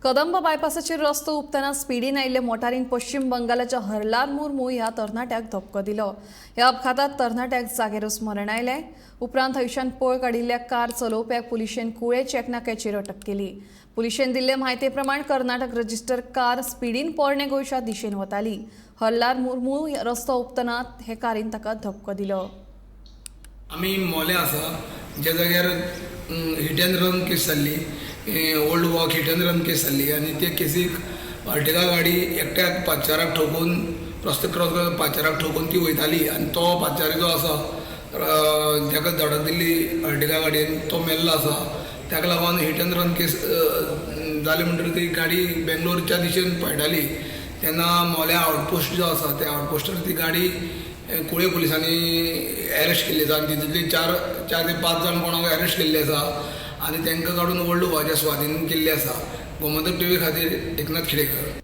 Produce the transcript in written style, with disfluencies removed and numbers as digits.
कदंब बायपासाचेर रस्तो हुपतना स्पिडीन आयिल्ले मोटारीन पश्चिम बंगालाच्या हरलाल मुर्मू ह्या तरणाट्याक धपको दिलो. ह्या अपघातात तरणाट्याक जागेरूच मरण आयलें. उपरांत थंयच्यान पळ काडिल्ल्या कार चलोवप्याक पुलिशेन कुळे चेकनाक्याचेर अटक केली. पुलिशेन दिल्ले म्हायती प्रमाण कर्नाटक रजिस्टर कार स्पिडीन पोरणे गोंयच्या दिशेन वताली. हरलाल मुर्मू रस्तो हुपतना हे कारीन ताका धपको दिलो. आमी मोले आसा, ज्या जाग्यार हिट एंड रन केस जाल्ली, old Goa hit and run case जाल्ली आनी ते केसीक अर्टिगा गाडी एकट्याक पांचाराक ठोकून, रस्तो क्रॉस करून पांचाराक ठोकून ती वयताली आनी तो पांचारी जो आसा, ताका धडक दिल्ली अर्टिगा गाडयेन, तो मेल्लो आसा. ताका लागून हिट एंड रन केस जाली म्हणटकीर ती गाडी बेंगलोरच्या दिशेन पळटाली तेन्ना मोल्या आउटपोस्ट जो आसा, त्या आउटपोस्टार ती गाडी कुळे पुलिसांनी अरेस्ट केल्ली आसा आनी तितूंतली चार ते पांच जाण कोणाक अरेस्ट केल्ले आसा आनी तांकां काडून ओल्ड गोवाच्या स्वाधीन केल्ले आसा. गोमंतक टीव्ही खातीर एकनाथ खेडेकर.